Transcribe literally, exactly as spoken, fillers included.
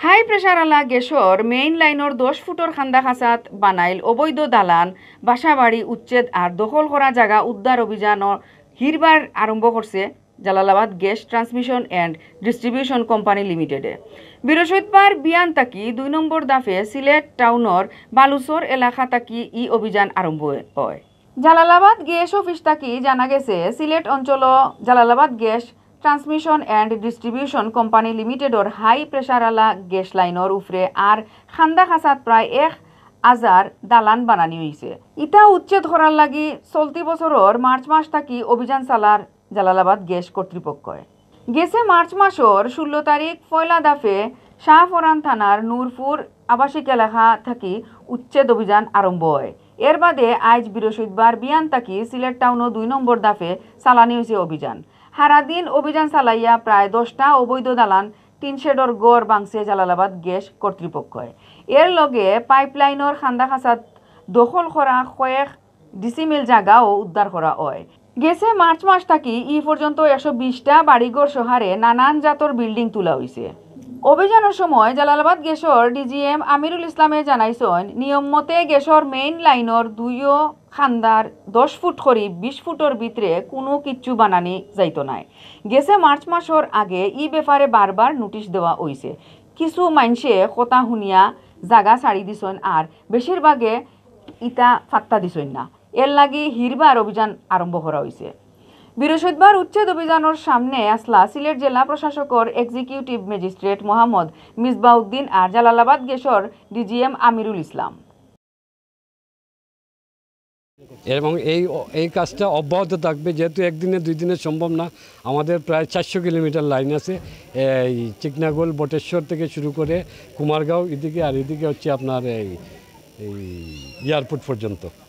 High pressure আলা গ্যাসর মেইন লাইনর দশ ফুটর খান্দা খাসাত বানাইল অবৈধ দালান, বাসাবাড়ি উচ্ছেদ আর দখল করা জাগা উদ্ধার অভিযান হিরবার আরম্ভ করছে Jalalabad gas transmission and distribution company লিমিটেডে। বৃহস্পতিবার বিয়ান তাকি দুই নম্বর দাফে সিলেট টাউনর বালুচর এলাকা তাকি ই অভিযান আরম্ভ হয়। জালালাবাদ গ্যাস অফিস তাকি জানা গেছে, সিলেট অঞ্চল Jalalabad gas transmission and distribution company লিমিটেডর হাই প্রেশার আলা গ্যাস লাইনর উপরে আর খান্দা খাসাত প্রায় এক হাজার দালান বানানি হইছে। ইতা উচ্ছেদ করার লাগি চলতি বছরর মার্চ মাস তাকি অভিযান চালার জালালাবাদ গ্যাস কর্তৃপক্ষয়। গেছে মার্চ মাসর ষোলো তারিখ পয়লা দাফে শাহপরান থানার নূরপুর আবাসিক এলাকা থাকি উচ্ছেদ অভিযান আরম্ভ হয়। এর বাদে আইজ বৃহস্পতিবার বিয়ান তাকি সিলেট টাউনও দুই নম্বর দাফে চালানি হইছে অভিযান। হারাদিন অভিযান চালাইয়া প্রায় দশটা অবৈধ দালান, টিন শেডর গড় ভাঙছে জালালাবাদ গ্যাস কর্তৃপক্ষয়। এর লগে পাইপলাইনর খান্দা খাসাত দখল করা কয়েক ডিসিমিল জাগাও উদ্ধার করা হয়। গেছে মার্চ মাস থাকি ই পর্যন্ত একশো বিশটা বাড়িঘর সহারে নানান জাতর বিল্ডিং তুলা হইছে। অভিযানর সময় জালালাবাদ গ্যাসর ডিজিএম আমিরুল ইসলামে জানাইছইন, নিয়ম মতে গ্যাসর মেইন লাইনর দুইও খান্দার দশ ফুট করি বিশ ফুটর ভিতরে কুনু কিচ্ছু বানানি যাইতো নায়। গেছে মার্চ মাসর আগে ই ব্যাপারে বারবার নোটিশ দেওয়া হইছে। কিছু মাইনষে কথা হুনিয়া জাগা ছাড়ি দিছইন, আর বেশিরভাগে ইতা ফাত্তা দিছইন না। এর লাগি হিরবার অভিযান আরম্ভ করা হইছে। বৃহস্পতিবার উচ্ছেদ অভিযানর সামনে আসলা সিলেট জেলা প্রশাসকর এক্সিকিউটিভ ম্যাজিস্ট্রেট মোহাম্মদ মিসবাউদ্দিন আর জালালাবাদ গ্যাসর ডিজিএম আমিরুল ইসলাম। এবং এই এই কাজটা অব্যাহত থাকবে, যেহেতু একদিনে দুই দিনে সম্ভব না। আমাদের প্রায় চারশো কিলোমিটার লাইন আছে, এই চিকনাগোল, বটেশ্বর থেকে শুরু করে কুমারগাঁও এদিকে, আর এদিকে হচ্ছে আপনার এই এই এয়ারপোর্ট পর্যন্ত।